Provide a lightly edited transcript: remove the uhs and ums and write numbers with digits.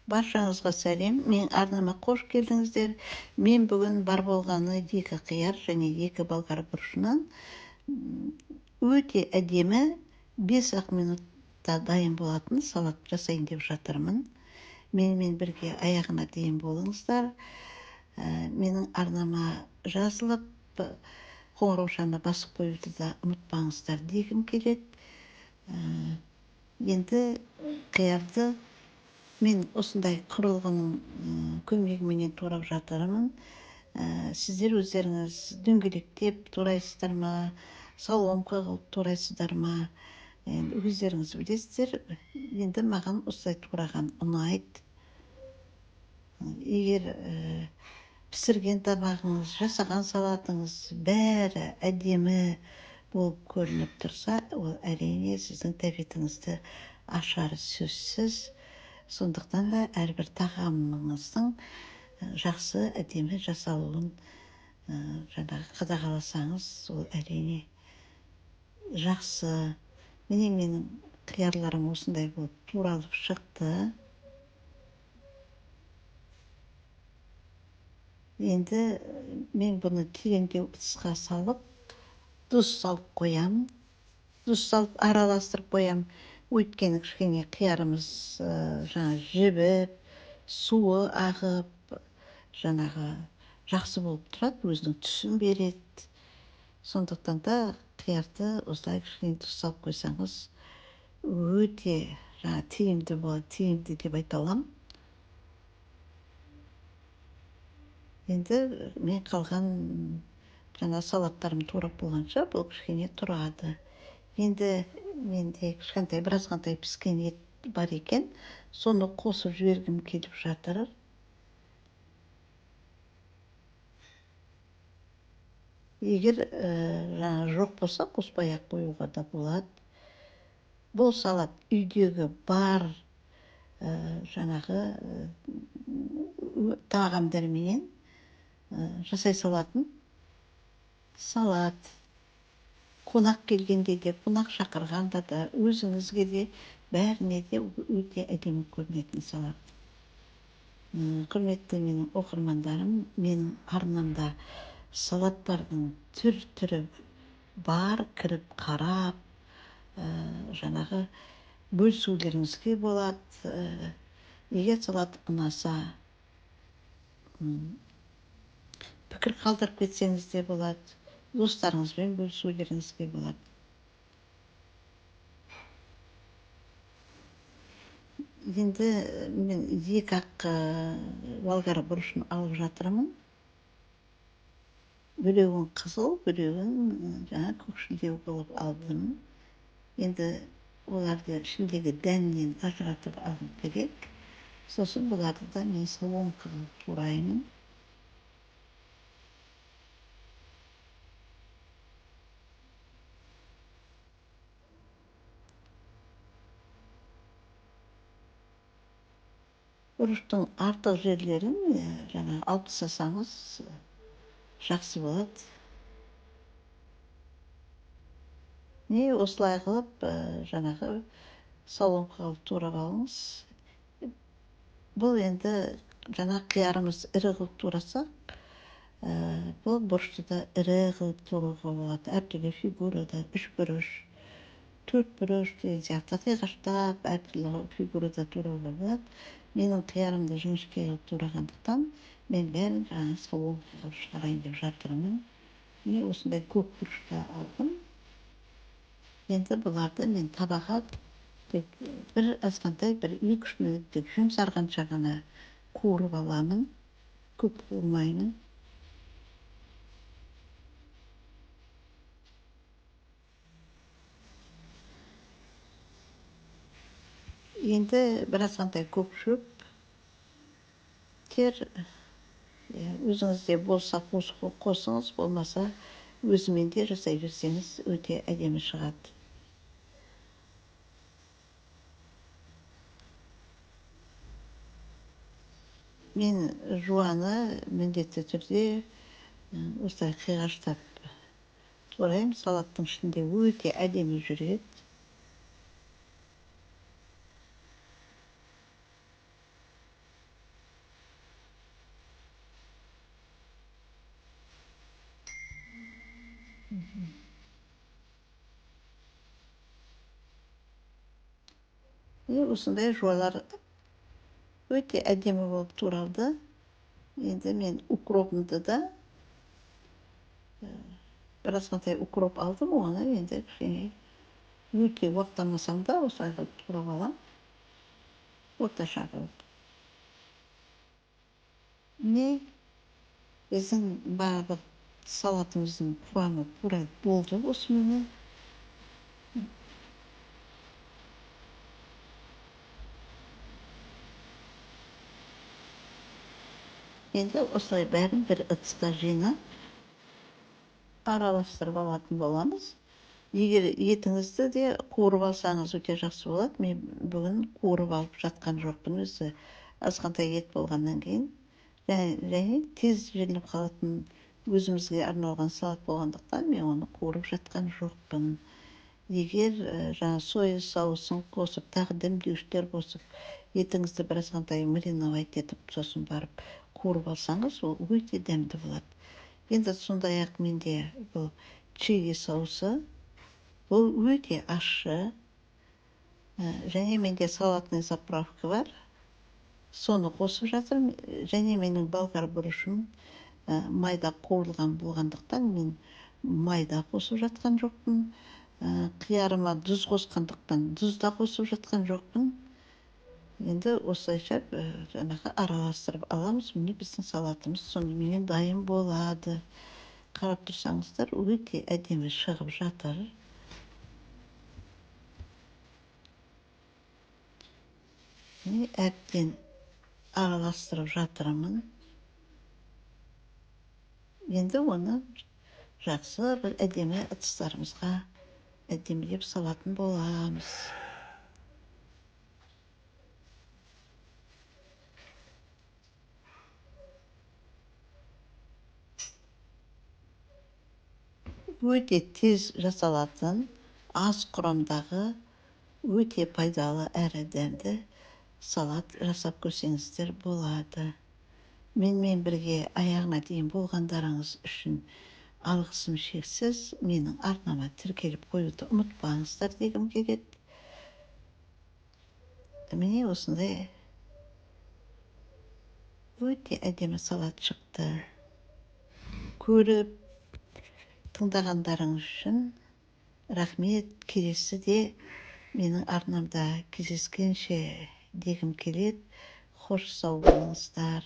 Баршаңызға сәлем. Мен арнама қош келдіңіздер. Мен бүгін бар болғаны 2 қияр және 2 болгар бұрышынан өте әдемі 5-ақ минутта дайын болатын салат жасайын деп жатырмын. Менімен бірге аяғына дейін болыңыздар. Менің арнама жазылып, қоңыраушаны басып қоюды да ұмытпаңыздар дегім келеді. Енді қиярды мен осындай құрылғының көмегіменен турап жатырмын. Сіздер өздеріңіз дөңгелектеп турайсыздар ма, соломка қылып турайсыздар ма, енді өздеріңіз білесіздер. Енді маған осылай тураған ұнайды. Егер пісірген тамағыңыз, жасаған салатыңыз бәрі әдемі болып көрініп тұрса, ол әрине сіздің тәбетіңізді ашары сөзсіз. Сондықтан да әрбір тағамыңыздың жақсы, әдемі жасалуын жаңағы қадағаласаңыз, ол әрине жақсы. Міне менің қиярларым осындай болып туралып шықты. Енді мен бұны тереңдеу ыдысқа салып, тұз салып қоямын. Тұз салып араластырып қоямын. Өйткені кішкене қиярымыз жаңа жібіп, суы ағып, жаңағы жақсы болып тұрады, өзінің түсін береді. Сондықтан да қиярды осылай кішкене тұз салып қойсаңыз, өте жаңа тиімді болады, тиімді деп айта аламын. Енді мен қалған жаңа салаттарым турап болғанша бұл кішкене тұрады. Енді менде кішкентай бір азғантай піскен ет бар екен, соны қосып жібергім келіп жатыр. Егер жаңа жоқ болса, қоспай-ақ қоюға да болады. Бұл салат үйдегі бар жаңағы тағамдарменен жасай салатын салат. Қонақ келгенде де, қонақ шақырғанда да, өзіңізге де, бәріне де өте әдемі көрінетін салат. Құрметті менің оқырмандарым, менің арнамда салаттардың түр-түрі бар, кіріп қарап, жаңағы бөлісулеріңізге болады. Егер салат ұнаса, пікір қалдырып кетсеңіз де болады, достарыңызбен бөлісулеріңізге болады. Енді мен 2 ақ болгар бұрышын алып жатырмын. Біреуін қызыл, біреуін жаңа көкшілдеу қылып алдым. Енді оларды ішіндегі дәннен ажыратып алу керек. Сосын бұларды да мен соломка қылып тураймын. Бұрыштың артық жерлерін жаңа алып тастасаңыз жақсы болады. Не осылай қылып жаңағы соломка қылып турап алыңыз. Бұл енді жаңа қиярымыз ірі қылып турасақ, бұл бұрышты да ірі қылып турауға болады. Әртүрлі фигурада, үш бұрыш, төрт бұрыш деген сияқты қиғаштап әртүрлі фигурада турауға болады. Менің қиярымды жіңішке қылып турағандықтан мен бәрін жаңа соломка қылып шығарайын деп жатырмын. Міне осындай көк бұрышты алдым. Енді бұларды мен табаға тек бір азғантай, бір екі-үш минут тек жұмсарғанша ғана қуырып аламын. Көп қуырмаймын. Енді бір азғантай көк шөп тер, өзіңізде болса қосыңыз, болмаса өзімен де жасай берсеңіз өте әдемі шығады. Мен жуаны міндетті түрде осылай қиғаштап тураймын. Салаттың ішінде өте әдемі жүреді. И осындай жуалар өте әдемі болып туралды. Енді мен укропымды да бір азғантай укроп алдым, оны енді кішкене өте уақтамасам да осылай қылып турап аламын, орташа қылып. Міне, біздің барлық салатымыздың құрамы тура болды осыменен. Енді осылай бәрін бір ыдысқа жинап араластырып алатын боламыз. Егер етіңізді де қуырып алсаңыз, өте жақсы болады. Мен бүгін қуырып алып жатқан жоқпын, өзі азғантай ет болғаннан кейін және тез желініп қалатын өзімізге арналған салат болғандықтан, мен оны қуырып жатқан жоқпын. Егер жаңа соя соусын қосып, тағы дәмдеуіштер қосып, етіңізді бір азғантай мариновать етіп, сосын барып қуырып алсаңыз, ол өте дәмді болады. Енді сондай ақ менде бұл чили соусы, бұл өте ащы. Және менде салатный заправка бар, соны қосып жатырмын. Және менің болгар бұрышым майда қуырылған болғандықтан, мен майда қосып жатқан жоқпын. Қиярыма тұз қосқандықтан, тұз да қосып жатқан жоқпын. Енді осылайша жаңағы араластырып аламыз. Міне, біздің салатымыз сонымен дайын болады. Қарап тұрсаңыздар, өте әдемі шығып жатыр. Міне, әбден араластырып жатырмын. Енді оны жақсы бір әдемі ыдыстарымызға әдемілеп салатын боламыз. Өте тез жасалатын, аз құрамдағы, өте пайдалы әрі дәмді салат жасап көрсеңіздер болады. Менімен бірге аяғына дейін болғандарыңыз үшін алғысым шексіз. Менің арнама тіркеліп қоюды ұмытпаңыздар дегім келеді. Міне, осындай өте әдемі салат шықты. Көріп тыңдағандарыңыз үшін рахмет. Келесі де менің арнамда кездескенше дегім келеді. Қош, сау болыңыздар.